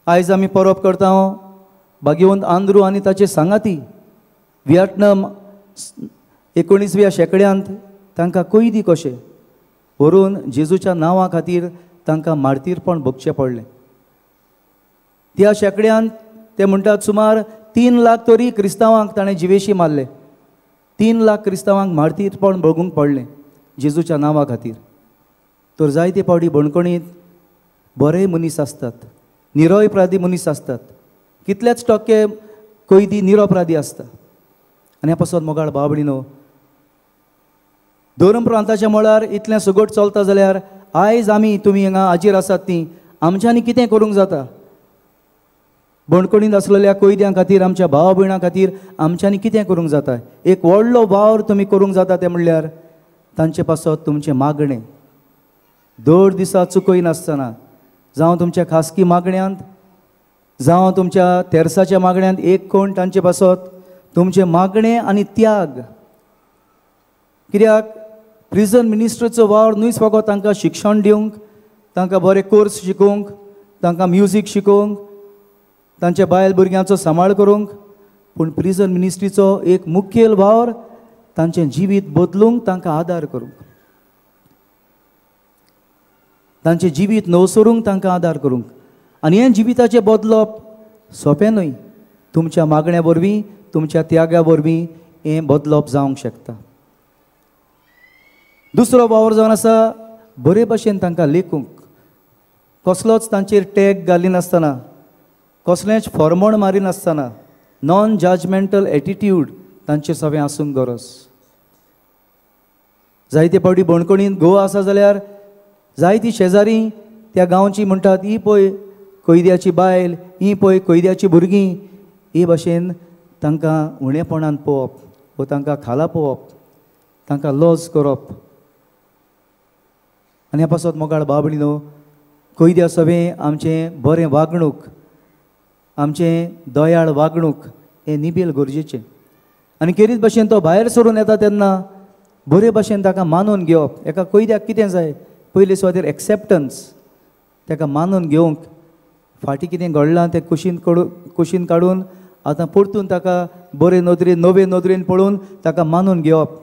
आयज आमी परब करता भाग्यवंत आंद्रू आनी ताचे सांगाती व्हिएतनाम 19व्या शेंकड्यांत तांकां कैदी कशे व्हरून जेजूच्या नांवा खातीर तांकां मार्तीरपण भोगचें पडलें. त्या शेंकड्यांत ते म्हणटात सुमार 3 लाख तरी क्रिस्तांवांक ताणें जिवेशी मारले. 3 लाख क्रिस्तांवांक मार्तीरपण भोगूंक पडलें जेजूच्या नांवा खातीर. तर जायते फावटी बणकणींत बरे मनीस आसतात, निरपराधी मनीस आसतात, कितलेच टक्के कैदी निरपराधी आसता. आनी ह्या पासत मोगाळ भाव भयणीनो, धर्म प्रांताच्या मळार इतलें सगट चलता जाल्यार आयज आमी तुमी हांगा हाजीर आसात ती आमच्यांनी कितें करूंक जाता? बणकणींत आसलेल्या कैद्यां खातीर, आमच्या भाव भयणां खातीर आमच्यांनी कितें करूंक जाता? एक व्हडलो वावर तुमी करूंक जाता तें म्हणल्यार तांचे पासत तुमचें मागणें दर दिसा चुकयनासतना, जावं तुमच्या खासगी मागण्यांत, जावं तुमच्या तेर्साच्या मागण्यांत, एक कोण तांचे पासत तुमचें मागणें आनी त्याग. कित्याक प्रिजन मिनिस्ट्रीचो वावर न्हूच फकत तांकां शिक्षण दिवंक, तांकां बरे कोर्स शिकोवंक, तांकां म्युजीक शिकोवंक, तांच्या बायल भुरग्यांचो सांबाळ करूंक, पूण प्रिजन मिनिस्ट्रीचो एक मुखेल वावर तांचें जिवीत बदलूंक, तांकां आदार करूंक, तांचें जिवीत नवसरूंक तांकां आदार करूंक. आनी हें जिविताचें बदलप सोंपें न्हय. तुमच्या मागण्या वरवीं, तुमच्या त्यागा वरवीं हें बदलप जावंक शकता. दुसरो वावर जावन आसा बरे भशेन तांकां लेखूंक, कसलोच तांचेर टॅग घालिनासतना, कसलेंच फॉर्मोण मारिनासतना, नॉन जजमेंटल एटिट्यूड तांचे सगळें आसूंक गरज. जायते फावटी बणकणींत गोवा आसा जाल्यार जायती शेजारी त्या गांवची म्हणटात, ही पळय कैद्याची बायल, ही पळय कैद्याची भुरगीं. हे भाशेन तांकां उणेपणान पळोवप वो तांकां खाला पळोवप, तांकां लॉज करप. आनी ह्या पासत मोगाळ बाबडी न्हू, कैद्या सगळें आमचें बरें वागणूक, आमचें दयाळ वागणूक हें निबेल गरजेचें. आनी केरीत भाशेन तो भायर सरून येता तेन्ना बरे भाशेन ताका मानून घेवप. एका कैद्याक कितें जाय? पयले सुवातेर एक्सेप्टन्स, ताका मानून घेवंक. फाटीं कितें घडलां तें कुशीन काडून आतां परतून ताका बरे नदरेन, नवे नदरेन पळोवन ताका मानून घेवप.